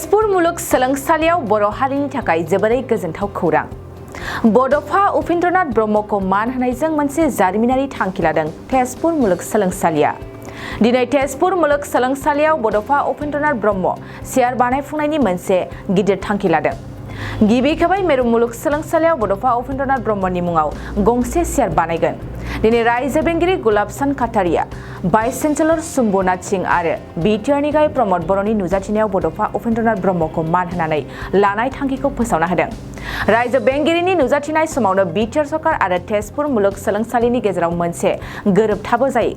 तेजपुर मुलुग सोलोंसालियाव बर' हारिनि थाखाय जोबोरै गोजोनथाव खौरां। बड'फा उपेन्द्रनाथ ब्रह्मखौ मान होनायजों मोनसे जारिमिनारि थांखि लादों तेजपुर मुलुग सोलोंसालिया। दिनै तेजपुर मुलुग सोलोंसालियाव बड'फा उपेन्द्रनाथ ब्रह्म सियार बानायफुंनायनि मोनसे गिदिर थांखि लादों। गिबि खेबै मिरु मुलुग सोलोंसालियाव बड'फा उपेन्द्रनाथ ब्रह्मनि मुङाव गंसे सियार बानायगोन। दिनै रायजो बेंगिरि गुलाबसान काटारिया, भाइस चेन्सेलर सुम्बुनाथ सिंह आरो बिटिआरनि गाहाय प्रमद बर'नि नुजाथिनायाव बड'फा उपेन्द्रनाथ ब्रह्मखौ मान होनानै लानाय थांखिखौ फोसावना होदों। रायजो बेंगिरिनि नुजाथिनाय समावनो बिटिआर सरकार आरो तेजपुर मुलुग सोलोंसालिनि गेजेराव मोनसे गोरोबथाबो जायो।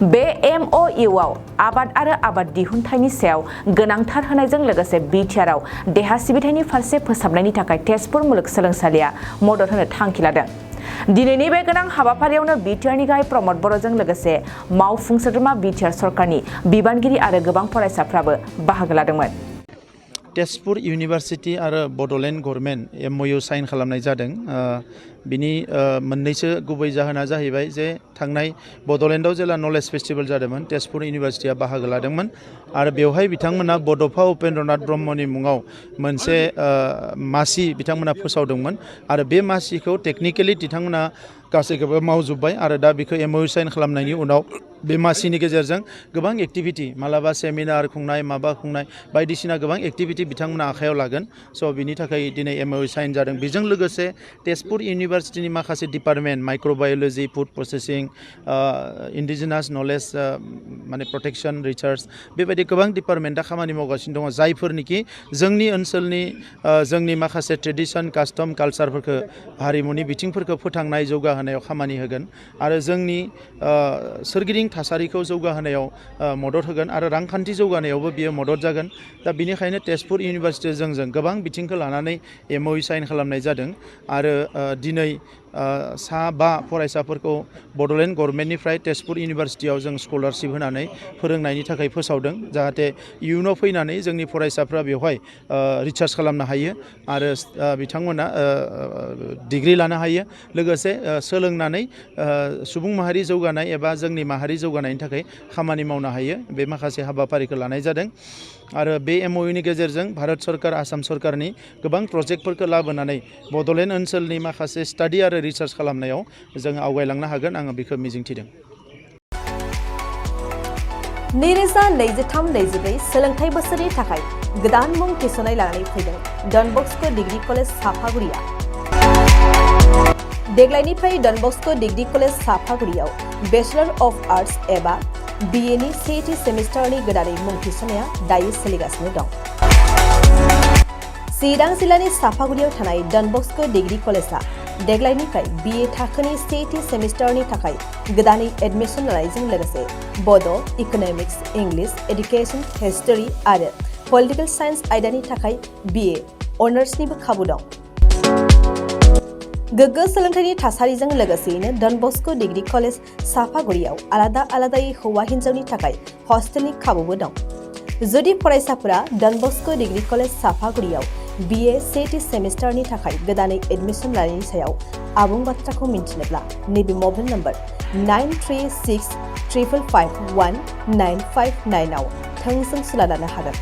बे MOUआव आबाद आरो आबाद दिहुनथायनि सायाव गोनांथार होनायजों लोगोसे बिटिआरआव देहा सिबिथायनि फारसे फोसाबनायनि थाखाय तेजपुर मुलुग सोलोंसालिया मदद होनो थांखि लादों। दिनैनि बे गोनां हाबाफारियावनो बिटिआरनि गाहाय प्रमद बर'जों लोगोसे मावफुं सोद्रोमा बिटिआर सरकारनि बिबानगिरि आरो गोबां फरायसाफ्राबो बाहागो लादोंमोन। तेजपुर इउनिभार्सिटि आरो बड'लेण्ड गभर्नमेन्ट MOU साइन खालामनाय जादों। बिनि मोननैसो गुबै जाहोना जाहैबाय जे थांनाय बड'लेण्डआव जेला नलेज फेस्टिवल जादोंमोन, तेजपुर इउनिभार्सिटिया बाहागो लादोंमोन आरो बेवहाय बिथांमोना बड'फा उपेन्द्रनाथ ब्रह्मनि मुङाव मोनसे मासि बिथांमोना फोसावदोंमोन आरो बे मासिखौ टेकनिकेलि बिथांमोना गासैखौबो मावजोब्बाय आरो दा बेखौ MOU साइन खालामनायनि उनाव बे मासिनि गेजेरजों गोबां एक्टिभिटि, मालाबा सेमिनार खुंनाय, माबा खुंनाय बायदिसिना गोबां एक्टिभिटि बिथांमोना आखायाव लागोन। स' बिनि थाखाय दिनै MOU साइन जादों। बेजों लोगोसे तेजपुर इउनिभार्सिटिनि माखासे डिपार्टमेन्ट, माइक्र'बाय'लजि, फुड प्रसेसिं, इन्डिजिनास नलेज माने प्रटेक्शन रिसार्च, बेबायदि गोबां डिपार्टमेन्टआ खामानि मावगासिनो दङ, जायफोरनिखि जोंनि ओनसोलनि जोंनि माखासे ट्रेडिसन, कास्टम, कालचारफोरखौ, हारिमुनि बिथिंफोरखौ फोथांनाय, जौगाहोनायाव खामानि होगोन आरो जोंनि सोरगिदिं थासारिखौ जौगाहोनायाव मदद होगोन आरो रांखान्थि जौगानायावबो बियो मदद जागोन। दा बिनिखायनो तेजपुर इउनिभार्सिटिजों जों गोबां बिथिंखौ लानानै MOU साइन खालामनाय जादों आरो दिनै सा 5 फरायसाफोरखौ बड'लेण्ड गभर्नमेन्टनिफ्राय तेजपुर इउनिभार्सिटियाव जों स्कलारशिप होनानै फोरोंनायनि थाखाय फोसावदों, जाहाथे इयुनाव फैनानै जोंनि फरायसाफ्रा बेवहाय रिसार्च खालामनो हायो आरो बिथांमोना डिग्रि लानो हायो, लोगोसे सोलोंनानै सुबुं माहारि जौगानाय एबा जोंनि माहारि जौगानायनि थाखाय खामानि मावनो हायो। बे माखासे हाबाफारिखौ लानाय जादों आरो बे MOUनि गेजेरजों भारत सरकार, आसाम सरकारनि गोबां प्रजेक्टफोरखौ लाबोनानै बड'लेण्ड ओनसोलनि माखासे स्टाडि आरो रिसार्च खालामनायाव जों आवगायलांनो हागोन, आङो बेखौ मिजिंथिदों। 2023-24 सोलोंथाइ बोसोरनि थाखाय गोदान मुं थिसननाय लानानै फैदों डन बस्क' डिग्री कलेज साफागुरिया। देग्लायनिफ्राय डन बस्क' डिग्री कलेज साफागुरियाव बेचलर अफ आर्ट्स एबा BAनि सेथि सेमिस्टारनि गोदानै मुं थिसननाया दायो सोलिगासिनो दं। चिरां जिल्लानि साफागुरियाव थानाय डन बस्क' डिग्री कलेजआ देग्लायनिफ्राय BA थाखोनि सेथि सेमिस्टारनि थाखाय गोदानै एडमिसन लानायजों लोगोसे बड', इक'नमिक्स, इंलिश, एडुकेशन, हिस्टरी आरो पलिटिकल साइन्स आयदानि थाखाय BA अनार्सनिबो खाबु दं। गोग्गो सोलोंथाइनि थासारिजों लोगोसेयैनो डन बस्क' डिग्री कलेज साफागुरियाव आलादा आलादायै हौवा हिन्जावनि थाखाय हस्टेलनि खाबुबो दं। जुदि फरायसाफोरा डन बस्क' डिग्री कलेज साफागुरियाव BA सेथि सेमिस्टारनि थाखाय गोदानै एडमिसन लानायनि सायाव आबुं बाथ्राखौ मिन्थिनोब्ला नैबे मबाइल नम्बर 9365551959 आव थोंजों सुला लानो हागोन।